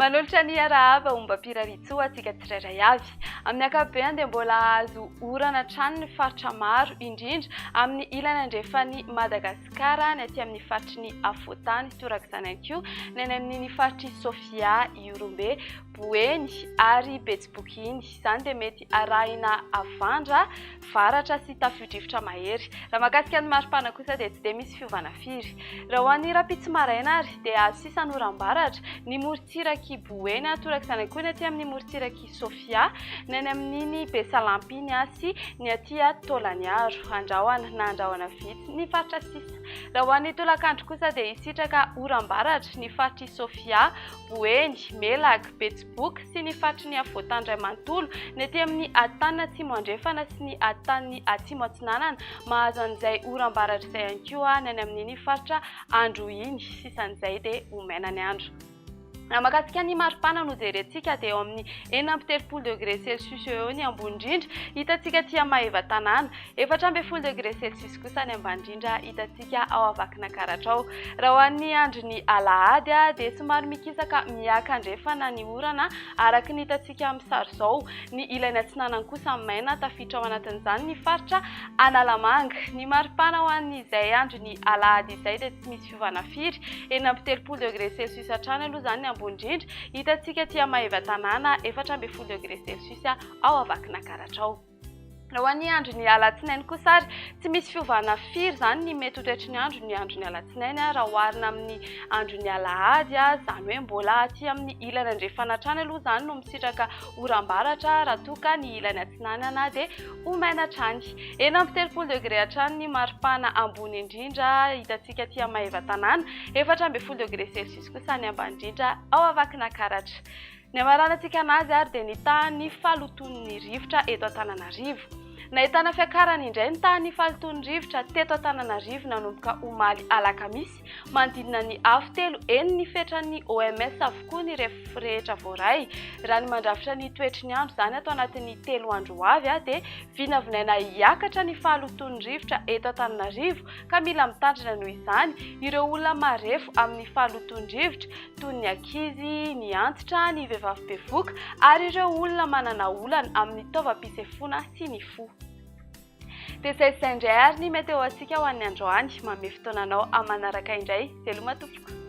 Manolotra ny arahaba ombam-pirariantsoa antsika tsirairay avy. Amin'ny ankapobeny dia mbola hahazo orana hatrany ny faritra maro, indrindra amin'ny ilany andrefan'i Madagasikara, ny aty amin'ny faritry ny afovoantany, torak'izany ihany koa ny any amin'iny faritr'i Sofia, Ihorombe, Boeny ary Betsiboky iny. Izany dia mety arahina havandra, varatra sy tafio-drivotra mahery. Raha mahakasika ny maripana kosa dia tsy dia misy fiovana firy. Raha ho an'ny rahampitso maraina ary dia azo sisan'oram-baratra ny morontsirak'i Boeny, torak'izany koa ny aty amin'ny morontsirak'i Sofia, ny any amin'iny Besalampy iny sy ny aty Taolagnaro. Andrahona na andrahona vitsy ny faritra sisa. Raha ho an'ny tolakandro kosa dia hisitraka oram-baratra ny faritr'i Sofia, Boeny, Melaky, Betsiboka sy ny faritry ny afovoan-tany iray manontolo, ny aty amin'ny ataniny atsimo andrefana sy ny ataniny atsimo atsinanana. Mahazo an'izay oram-baratra izay ihany koa ny any amin'iny faritra Androy iny. Sisan'izay dia ho maina ny andro. Raha mahakasika ny maripana no jerentsika dia eo amin'ny 36 degré celsius eo eo ny ambony indrindra hitantsika aty Maevatanàna. 14 degré celsius kosa ny ambany indrindra hitantsika ao Vakinankaratra ao. Raha ho an'ny andron'ny alahady dia somary mikisaka miakandrefana ny orana araka ny hitantsika amin'ny sary izao. Ny ilany atsinanany kosa maina tafiditra ao anatin'izany ny faritra Analamanga. Ny maripana ho an'izay andron'ny alahady izay dia tsy misy fiovana firy, 36 degré celsius hatrany aloha izany ny ambony indrindra hitantsika aty Maevatanàna, 14 degré celsius ao Vakinankaratra ao. Raha ho an'ny andron'ny alatsinainy kosa ary, tsy misy fiovana firy izany ny mety ho toetry ny andro ny andron'ny alatsinainy raha oharina amin'ny andron'ny alahady, izany hoe mbola aty amin'ny ilany andrefana hatrany aloha izany no misitraka oram-baratra raha toa ka ny ilany atsinanana dia ho maina hatrany. 36 degré hatrany ny maripana ambony indrindra hitantsika aty Maevatanàna, 14 degré celsius kosa ny ambany indrindra ao Vakinankaratra. Ny hamaranantsika anazy ary dia ny tahan'ny fahalotoan'ny rivotra eto Antananarivo. Nahitana fiakarany indray ny tahan'ny fahalotoan'ny rivotra teto Antananarivo nanomboka omaly alakamisy. Manodidina ny avo telo eny ny fetran'ny OMS avokoa ny refy rehetra voaray. Raha ny mandrafitra ny toetry ny andro izany ato anatin'ny telo andro ho avy dia vinavinaina hiakatra ny fahalotoan'ny rivotra eto Antananarivo ka mila mitandrina noho izany ireo olona marefo amin'ny fahalotoan'ny rivotra toy ny ankizy, ny antitra, ny vehivavy bevoka ary ireo olona manana olana amin'ny taovam-pisefoana sy ny fo. Dia izay sy izay indray ary ny météo antsika ho an'ny androany. Manome fotoana anao amin'ny manaraka indray. Veloma tompoko.